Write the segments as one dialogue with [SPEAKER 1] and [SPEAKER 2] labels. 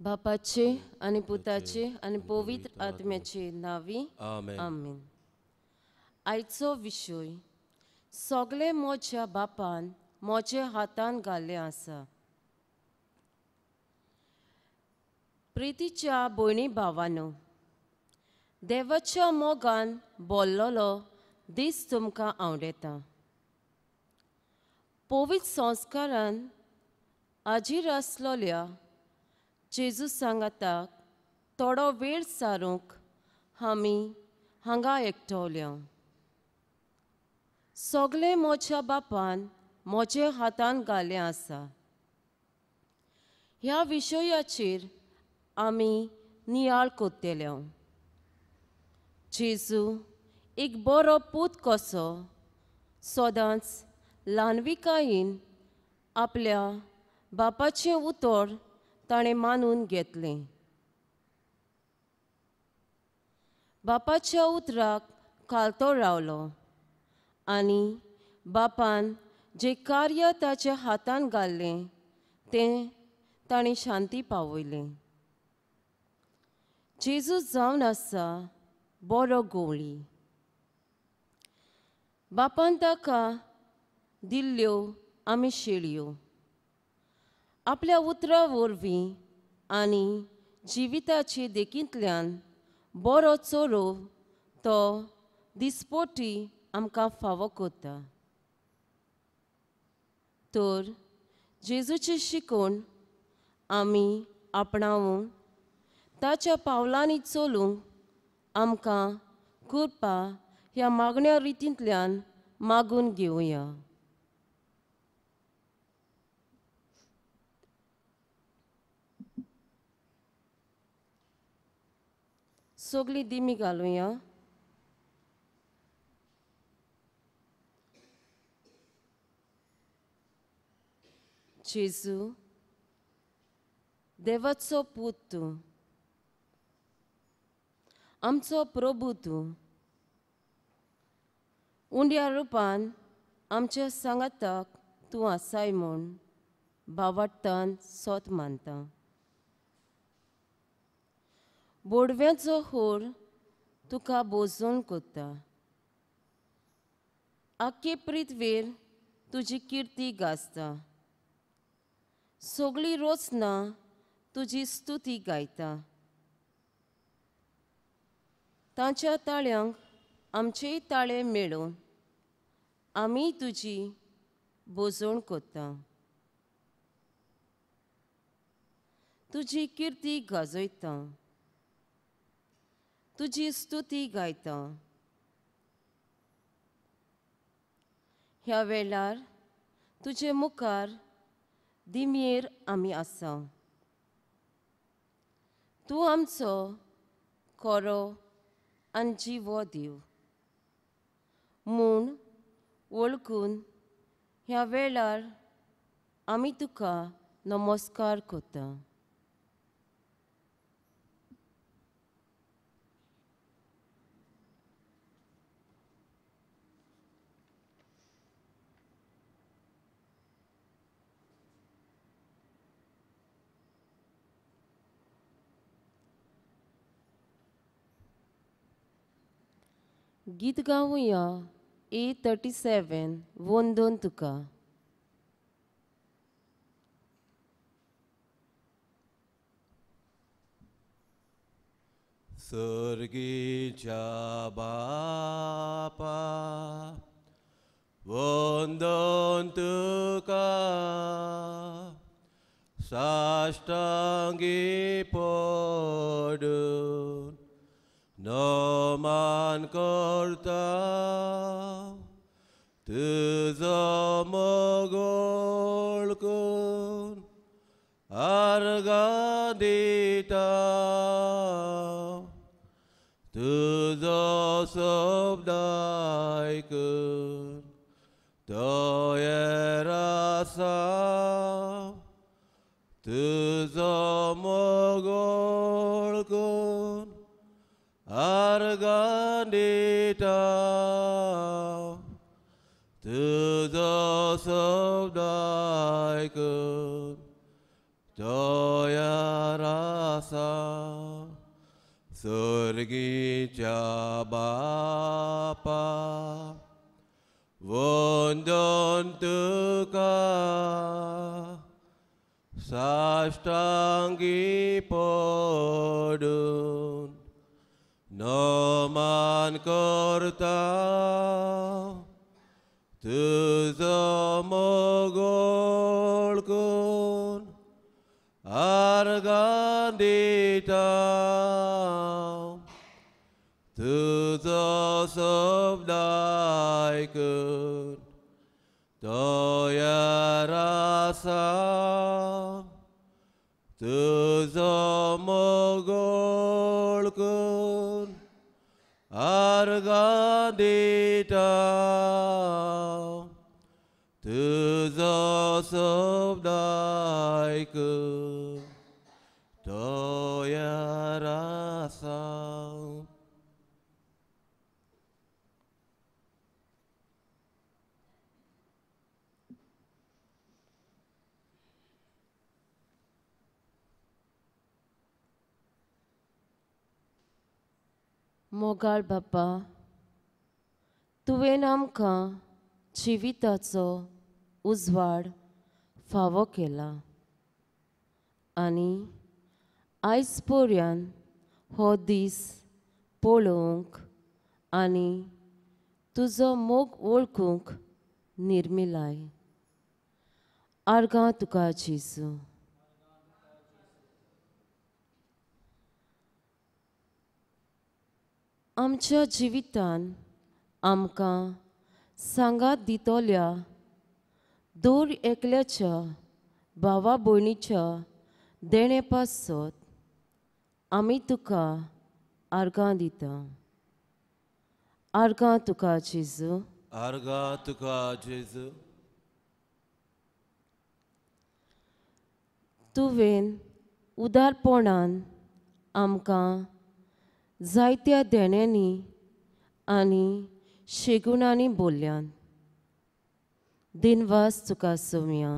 [SPEAKER 1] बापाचे आनी पुताचे आनी पवित्र आत्म्याचे नांवी
[SPEAKER 2] आमेन.
[SPEAKER 1] आमेन. आयचो विशय सगळे म्हज्या बापान म्हज्या हातान घाल्लें आसा. प्रितीच्या भयणी भावानो, देवाच्या मोगान बोल्लोलो दीस तुमकां आवडटा. पवित्र संस्कारान हाजीर आसलोल्या जेजू सांगाताक थोडो वेळ सारूंक आमी हांगा एकठावल्या. सगळें म्हज्या बापान म्हज्या हातान घाल्लें आसा. ह्या विशयाचेर आमी नियाळ करतले. जेजू एक बरो पूत कसो सदांच ल्हानविकायेन आपल्या बापाचें उतर ताणें मानून घेतलें. बापाच्या उतराक खालतो रावलो आनी बापान जें कार्य ताच्या हातान घाल्लें तें ताणें शांती पावयलें. जेजू जावन आसा बरो गवळी. बापान ताका दिल्ल्यो आमी शेळयो आपल्या उतरां वरवीं आनी जिविताचे देखींतल्यान बरो चोरो तो दिसपोटी आमकां फावो करता. तर जेजूची शिकवण आमी आपणावून ताच्या पावलांनी चलूंक आमकां कृपा ह्या मागण्या रितींतल्यान मागून घेवया. सगळी दिमी घालुया. जेजू देवाचो पूत तूं, आमचो प्रभू तूं, उंड्या रुपान आमच्या सांगाताक तूं आसाय म्हूण भावार्थान सोत मानता. बोडव्याचो होर तुका बोजोवन करता. आख्खे पृथ्वेर तुजी किर्ती गाजता. सगळी रोचना तुजी स्तुती गायता. तांच्या ताळ्यांक आमचेय ताळे मेळून आमी तुजी बोजवण करता. तुजी किर्ती गाजयता. तुजी स्तुती गायता. ह्या वेळार तुजे मुखार दिमयेर आमी आसा. तूं आमचो खरो आनी जिवो देव म्हूण वळखून ह्या वेळार आमी तुका नमस्कार करता. गीत गावया A37 वंदन तुका.
[SPEAKER 2] सर्गीच्या बापा वंदन तुका, साष्टांगी पडून नमन करता. तुजो मोग वळखून आर्गां दिता. तुजो शब्द आयकून तयार आसा. तुजो मोग वळखून आर्गां दिता. तुजो शब्द आयकून तयार सर्गीच्या बापा वंदन तुका साष्टांगी पडून नमन करता तुजो मोगोळ करून आर्गां दिता तुजो शब्द आयकून तयार आसा तुजो मोगोळ करून आर्गां दिता तुजो शब्द आयकून तयार आसा.
[SPEAKER 1] मोगाळ बापा, तुवें आमकां जिविताचो उजवाड फावो केला आनी आयज पर्यंत हो दीस पळोवंक आनी तुजो मोग वळखूंक निर्मिलाय. आर्गां तुका जेजू. आमच्या जिवितान आमकां सांगात दितल्या दर एकल्याच्या भावा भयणीच्या देणे पासत आमी तुका आर्गां दिता. आर्गां तुका जेजू.
[SPEAKER 2] आर्गां तुका जेजू.
[SPEAKER 1] तुवें उदारपणान आमकां जायत्या देण्यांनी आनी शेगुणांनी बोल्ल्यान. दिनवास तुका सोम्या.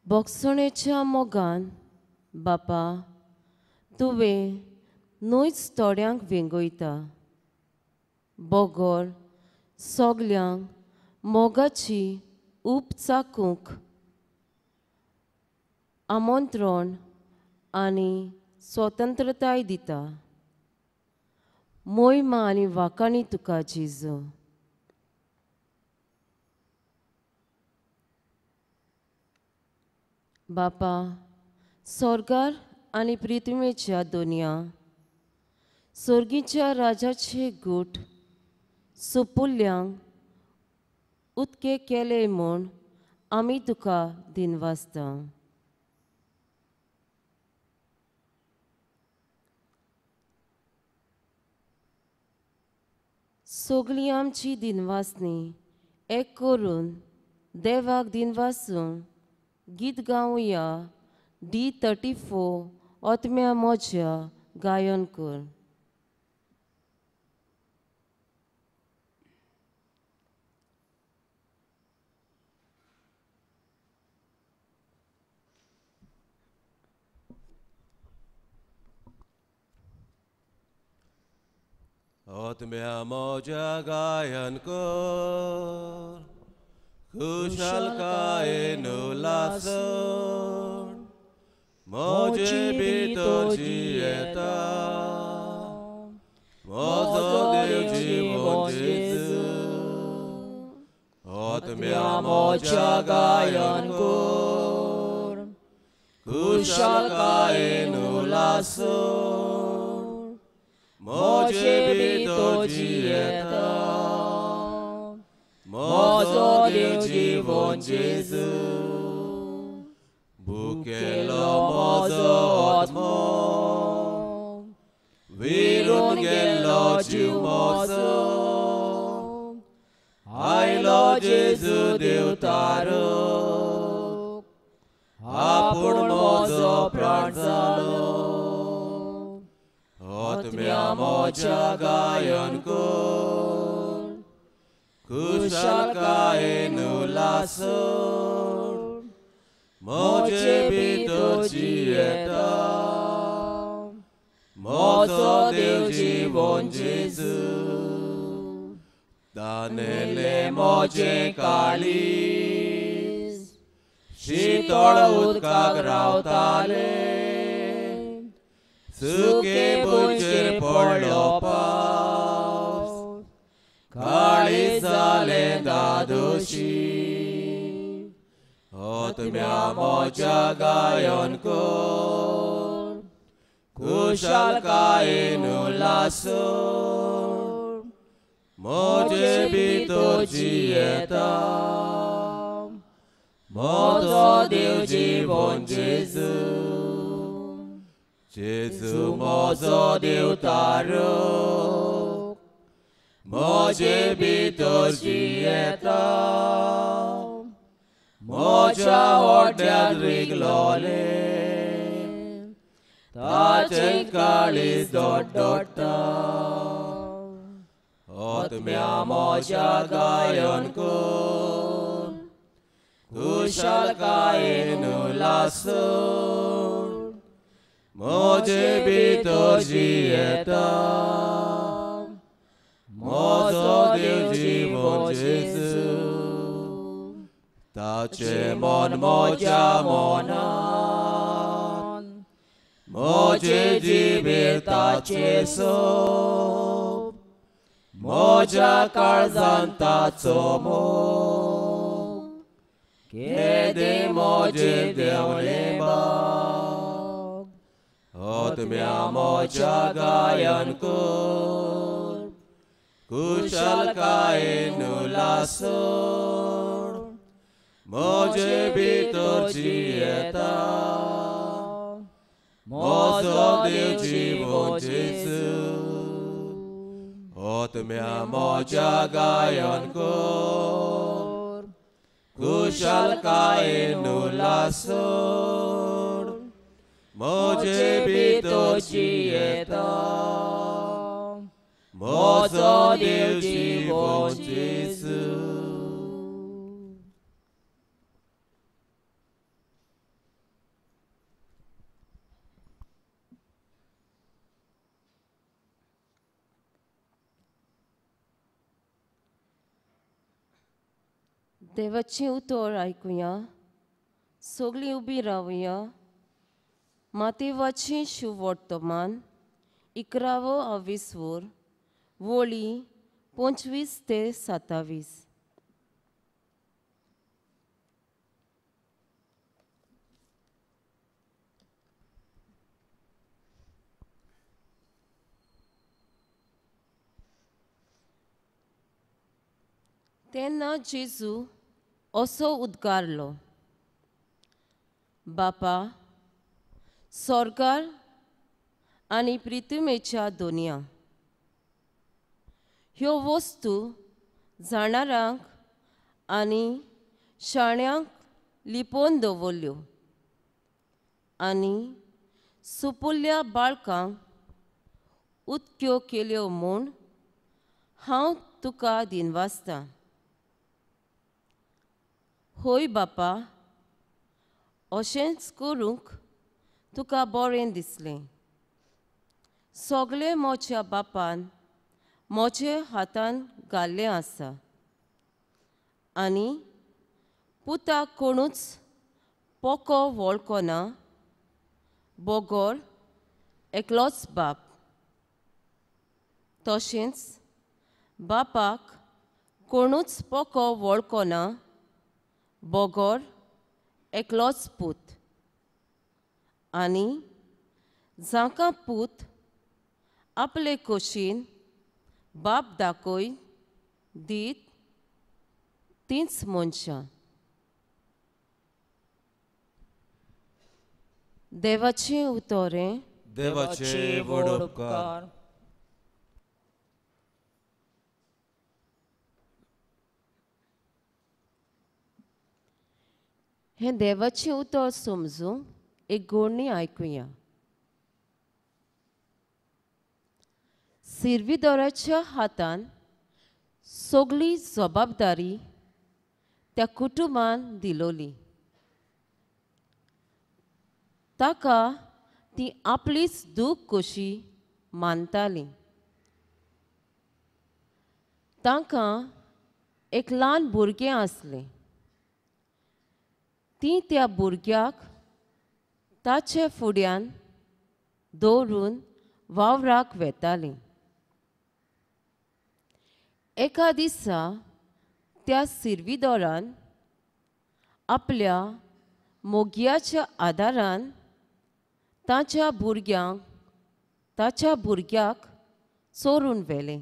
[SPEAKER 1] बोगसणेच्या मोगान बापा तुवें न्हयच थोड्यांक वेंगयता बगर सगल्यांक मोगाची ऊब चाकूंक आमंत्रण आनी स्वतंत्रताय दिता. मोहिमा आनी वाखाणी तुका जेजू. बापा, स्वर्गार आनी पृथ्वीच्या दोनया स्वर्गीच्या राजाचे गूट सुपुल्ल्यांक उदके केले म्हूण आमी तुका दिनवासता. सगळीं आमची दिनवासनी एक करून देवाक दिनवासूंक गीत गावया. डी 34 आत्म्या म्हज्या गायन कर.
[SPEAKER 2] आत्म्या म्हज्या गायन कर खुशालकायेन उल्हासन म्हजे भितर जियेता म्हजो देव जिवन जेजू. आत्म्या म्हज्या गायन कर खुशालकायेन उल्हासन म्हजे भितर जियेता म्हजो देव जिवन जेजू. भुकेलो म्हजो आत्मो विरून गेल्लो जीव म्हजो आयलो जेजू देवतारो आपूण म्हजो प्राण जालो. आत्म्या म्हज्या गायन कर खुशालकायेन उल्हासन म्हजे भितर जियेता म्हजो देव जिवोन जेजू दानेले म्हजें काळीज शितळ उदकाक रावताले सुके भुंयचेर पडलो पावस काळीज जालें दादोशी आत्म्या म्हज्या गायन कर खुशालकायेन उल्हासून म्हजे भितर जियेता म्हजो देव जिवोन जेजू जेजू म्हजो देव तारक म्हजे भितर जियेता म्हज्या होड्ड्यान रिगलोलें ताचें काळीज दोडटा आत्म्या म्हज्या गायन कर खुशालकायेन उल्हासून म्हजे भितर जियेता म्हजो देव जिवोन जेजू ताचें मन म्हज्या मनान म्हजे जिबेर ताचें सोब म्हज्या काळजान ताचो मोग केदें म्हजेर देंवलें बाग आत्म्या म्हज्या गायन कर खुशालकायेन उल्हासून म्हजे भितर जियेता म्हजो देव जिवोन जेजू आत्म्या म्हज्या गायन कर खुशालकायेन उल्हासून म्हजे भितर जियेता म्हजो देव जिवोन जेजू.
[SPEAKER 1] देवाचें उतर आयकुया, सगळीं उबी रावया. मातेवाचें शुवर्तमान 11वो आविस्वोर वळी 25 ते 27. तेन्ना जेजू असो उद्गारलो, बापा स्वर्गार आनी पृथ्वीच्या दोनया ह्यो वस्तू जाणारांक आनी शाण्यांक लिपोवन दवरल्यो आनी सुपुल्ल्या बाळकांक उत्क्यो केल्यो म्हूण हांव तुका दिनवासतां. होय बापा, अशेंच करूंक तुका बरें दिसलें. सगळें म्हज्या बापान म्हजे हातान घाल्लें आसा आनी पुताक कोणूच पोको वळखना बगर एकलोच बाप, तशेंच बापाक कोणूच पोको वळखना बगर एकलोच पूत आनी जांकां पूत आपले खोशीन बाप दाखय दीत तींच मनशां. देवाचें उतरें.
[SPEAKER 2] देवाचे व्हड उपकार.
[SPEAKER 1] हें देवाचें उतर समजूंक एक गोडणी आयकुया. सिर्विदोराच्या हातान सगळी जबाबदारी त्या कुटुंबान दिलोली. ताका ती आपलीच दूख कशी मानताली. तांकां एक ल्हान भुरगें आसलें. ती त्या भुरग्याक ताचे फुड्यान दवरून वावराक वेताली. एका दिसा त्या सिर्विदोरान आपल्या मोगयाच्या आदारान ताच्या भुरग्याक चोरून व्हेलें.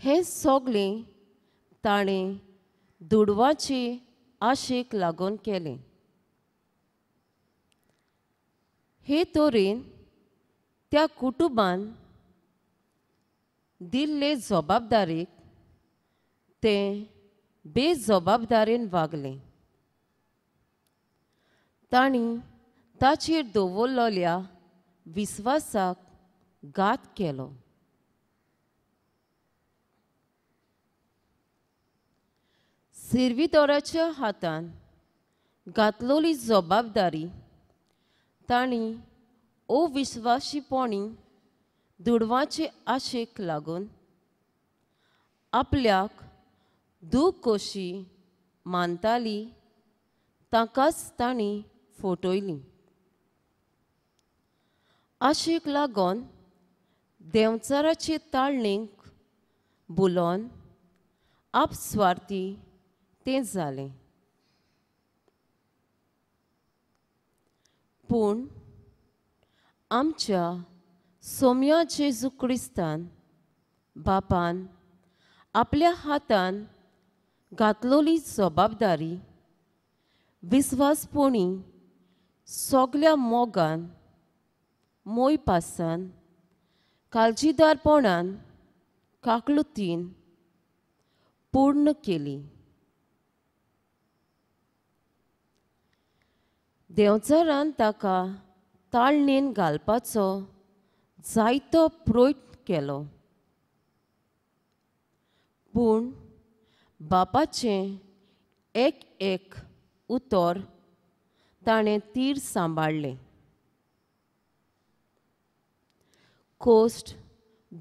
[SPEAKER 1] हें सगळें ताणें दुडवाचे आशेक लागून केलें. हे तरेन त्या कुटुंबान दिल्ले जबाबदारीक तें बेजबाबदारेन वागलें. तांणी ताचेर दवरलेल्या विस्वासाक घात केलो. सिर्विदोराच्या हातान घातलेली जबाबदारी तांणी अविश्वासीपणी दुडवाचे आशेक लागून आपल्याक दूख कशी मानताली ताकाच तांणी फटयली. आशेक लागून देंवचाराचे ताळणेक बुलोन आपस्वार्थी तें जालें. पूण आमच्या सोम्या जेजू क्रिस्तान बापान आपल्या हातान घातलेली जबाबदारी विस्वासपणी सगल्या मोगान मोयपासान काळजीदारपणान काकळुतीन पूर्ण केली. देंवचारान ताका ताळणेन घालपाचो जायतो प्रयत्न केलो, पूण बापाचें एक एक उतर ताणें तीर सांबाळ्ळें. कोश्ट,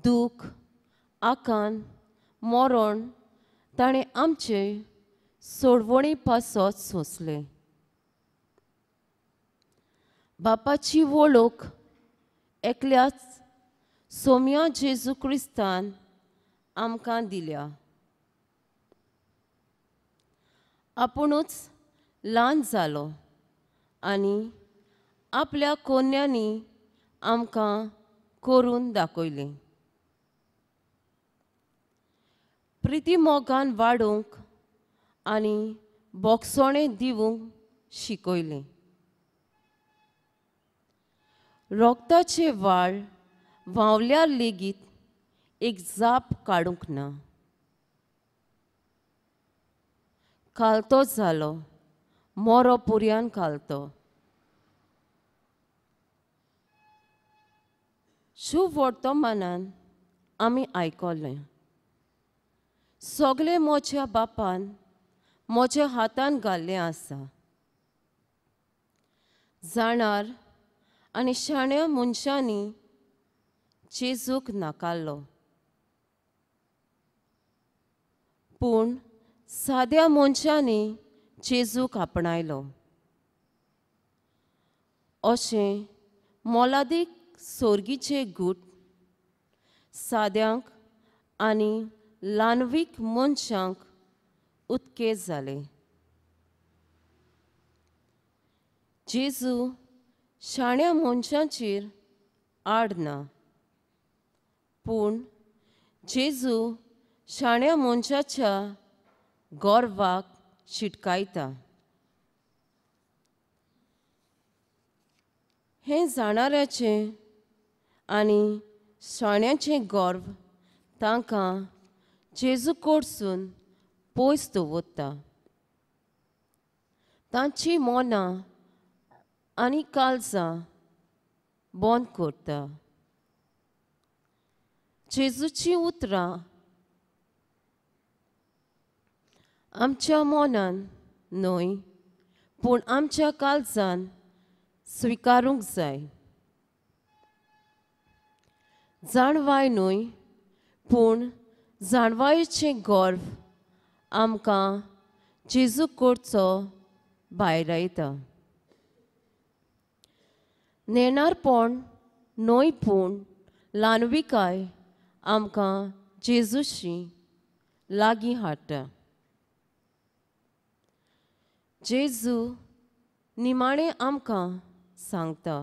[SPEAKER 1] दूख, आकांत, मरण ताणें आमचे सोडवणी पासत सोंसलें. बापाची वळख एकल्याच सोम्या जेजू क्रिस्तान आमकां दिल्या. आपुणूच ल्हान जालो आनी आपल्या कोन्यांनी आमकां करून दाखयलें. प्रिती मोगान वाडोवंक आनी बोगसणें दिवंक शिकयलें. रोगताचे वाळ व्हांवल्यार लेगीत एक जाप काडूंक ना. खालतो जालो, मोरो पुरयान खालतो. शुभवर्तमानान आमी आयकलें, सगळें म्हज्या बापान म्हज्या हातान घाल्लें आसा. जाणार आनी शाण्या मनशांनी जेजूक नाकारलो, पूण साद्या मनशांनी जेजूक आपणायलो. अशें मोलादीक सोर्गीचे गूट साद्यांक आनी ल्हानवीक मनशांक उत्के जाले. जेजू शाण्या मनशांचेर आड ना, पूण जेजू शाण्या मनशाच्या गर्वाक शिटकायता. हें जाणाऱ्याचें आनी शाण्याचें गर्व तांकां जेजू कडसून पयस दवरता. तांची मनां आनी काळजां बंद करता. जेजूचीं उतरां आमच्या मनान न्हय पूण आमच्या काळजान स्विकारूंक जाय. जाणवाय न्हय पूण जाणवायेचें गर्व आमकां जेजू करचो भायरायता. नेणारपण न्हय पूण ल्हानविकाय आमकां जेजूशी लागीं हाडटा. जेजू निमाणें आमकां सांगता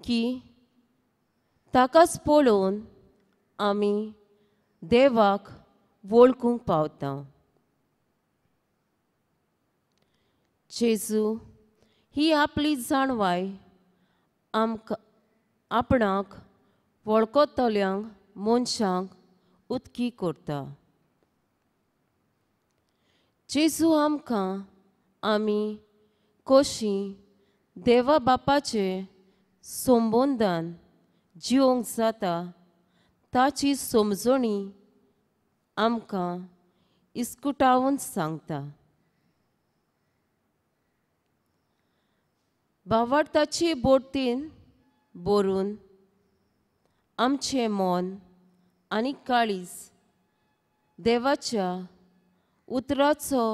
[SPEAKER 1] की ताकाच पळोवन आमी देवाक वळखूंक पावता. जेजू ही आपली जाणवाय आमकां आपणाक वळखतल्यांक मनशांक उदकी करता. जेजू आमकां आमी कशी देवा बापाचे संबंदान जिवंक जाता ताची समजणी आमकां इस्कुटावन सांगता. भावार्थाची बोटीन भरून आमचें मन आनी काळीज देवाच्या उतराचो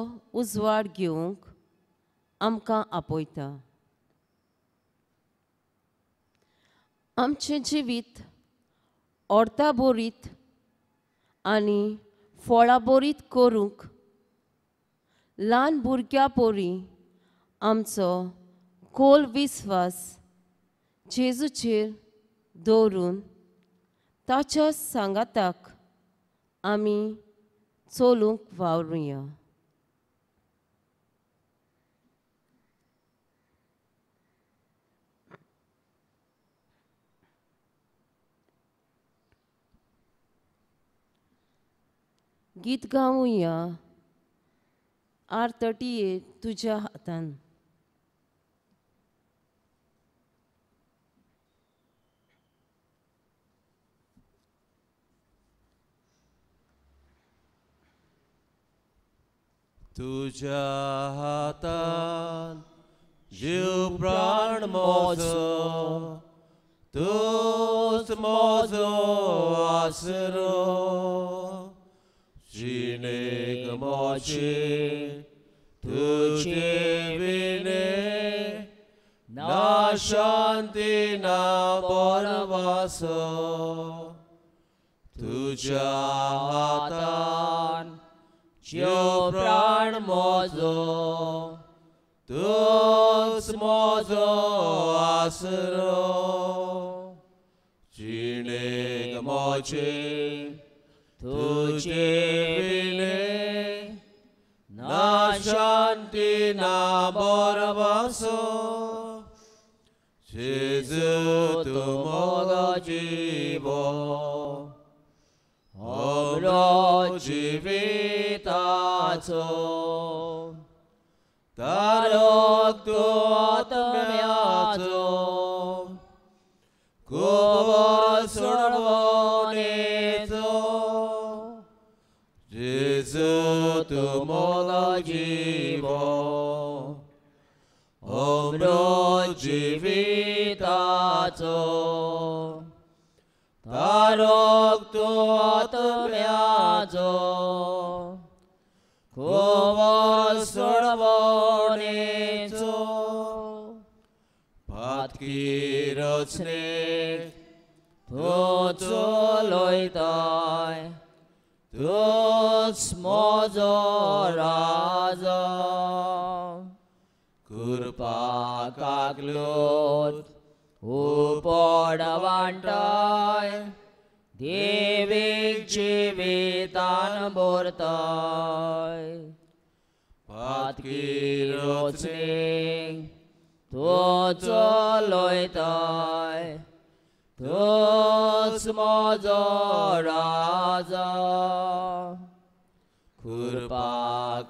[SPEAKER 1] उजवाड घेवंक आमकां आपयता. आमचें जिवीत अर्था बोरीत आनी फळाबोरीत करूंक ल्हान भुरग्यां परी आमचो खोल विस्वास जेजूचेर दवरून ताच्या सांगाताक आमी चलूंक वावरुया. गीत गावया R38 तुज्या हातान.
[SPEAKER 2] तुझ्या हातान जीव प्राण मोजो, तूच मोजो आसरो, जिणेक मोजे तुझे विणे ना शांती ना बरवासो. तुझ्या हातान जीव प्राण मोजो, तूच मोजो आसरो, जिणेक मोजे तुझे विणे ना शांती ना बरवासो. जेजू तूं म्हजो जिवो, हमरो जिविताचो, तारक तूं आत्म्याचो, कुंवर सोडवणेचो. जेजू तूं म्हजो जिवो, हमरो जिविताचो, तारक तूं आत्म्याचो, कुंवर सोडवणेचो. पातकी रचनेक तूं चलयताय, तूच म्हजो राजा, कृपा काकलोत उपड वांटाय, देवीक जिवितान भरताय. पातकी रचनेक तूं चलयताय, तूच म्हजो राजा, कृपा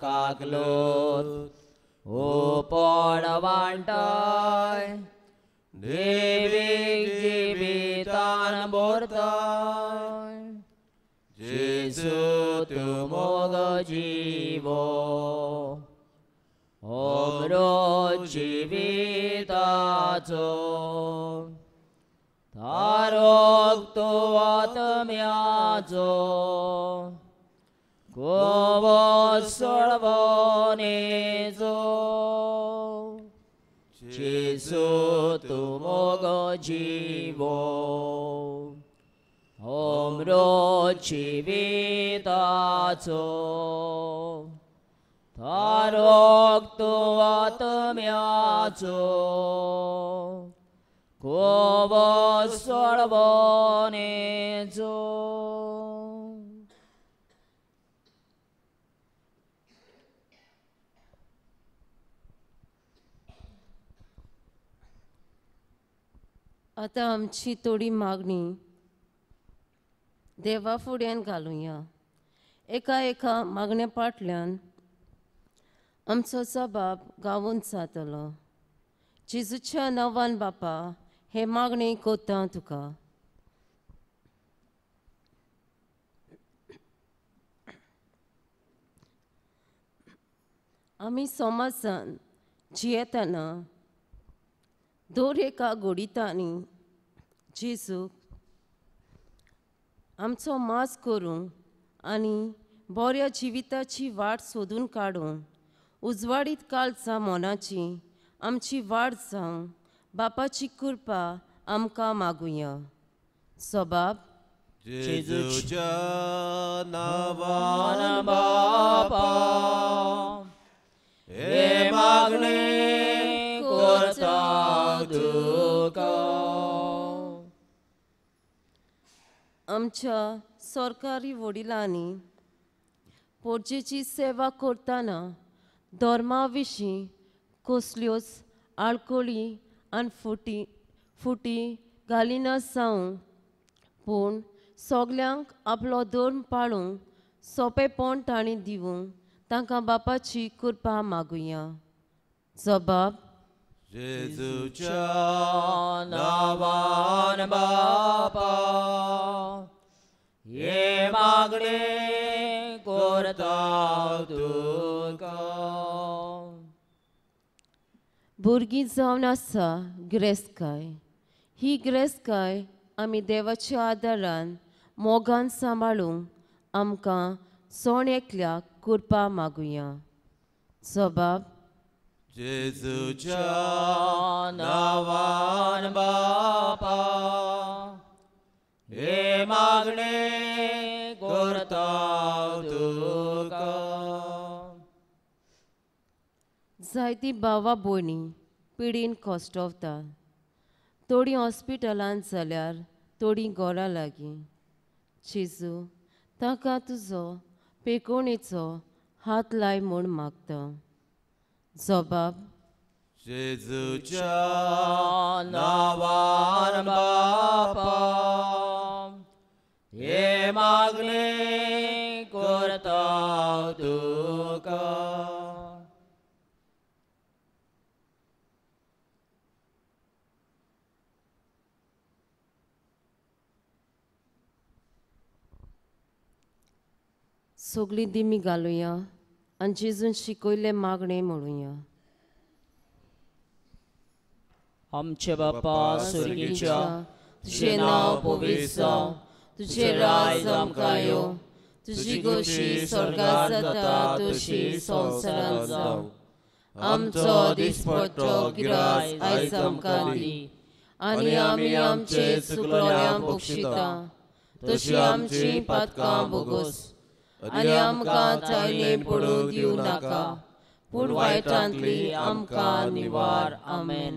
[SPEAKER 2] काकलोत उपड वांटाय, देवीक जिवितान भरताय. जेजू तूं म्हजो जिवो, अमृत जिविताचो तारोक तो आत्म्याचो गोवो सोडवणेचो जेजू तूं मोगो जिवो अमृत जिविताचो तारोक तो आत्म्याचो गोवो सोडवणेचो.
[SPEAKER 1] आतां आमची थोडी मागणी देवा फुड्यान घालुया. एका एका मागण्या फाटल्यान आमचो जबाब गावून जातलो. जेजूच्या नांवान बापा हे मागणी कोत्ता तुका. आमी समाजान जियेतना दर एका घोडितांनी जेजूक आमचो मास करूंक आनी बऱ्या जिविताची वाट सोदून काडूंक उजवाडीत काळजा मनाची आमची वाट जावंक बापाची कृपा आमकां मागुया. सबाब
[SPEAKER 3] जेजूच्या नांवान
[SPEAKER 2] बापा हे मागणे करता तुका.
[SPEAKER 1] आमच्या सरकारी वडिलांनी पोरजेची सेवा करतना धर्मा विशीं कसल्योच आडखळी आनी फुटी घालिना जावं, पूण सगल्यांक आपलो धर्म पाळूंक सोंपेपण तांणी दिवंक तांकां बापाची कृपा मागुया. जबाब
[SPEAKER 3] जेजूच्या
[SPEAKER 2] नांवान बापा हे मागणे करता तुका.
[SPEAKER 1] भुरगीं जावन आसा गिरेस्तकाय. ही गिरेस्तकाय आमी देवाच्या आदारान मोगान सांबाळूंक आमकां सण एकल्याक कृपा मागुया. जबाब
[SPEAKER 3] जेजूच्या
[SPEAKER 2] नांवान बापा हे मागणे करता तुका.
[SPEAKER 1] जायती भावा भयणी पिडीन कश्टवता. थोडीं हॉस्पिटलांत जाल्यार थोडीं घरा लागीं. जेजू तांकां तुजो पेकोणेचो हात लाय म्हूण मागता. जबाब
[SPEAKER 3] जेजूच्या
[SPEAKER 2] नांवान बापा हे मागणे करता तुका.
[SPEAKER 1] सगळीं दिमी घालुया आनी जेजून शिकयल्लें मागणें म्हणुया.
[SPEAKER 2] आमचे बापा स्वर्गीच्या,
[SPEAKER 1] तुजें नांव पवित्र जावं, तुजें राज आमकां येवं, तुजी गोशी स्वर्गांत जाता तशी संवसारांत जावं. आमचो दिसपट्टो गिरास आयज आमकां दी आनी आमी आमचे चुकलोल्यांक बक्षिता तशी आमची पातकां भोगोस आनी आमकां चायलें पडूंक दिवं नाका, पूण वायटांतली आमकां निवार. आमेन.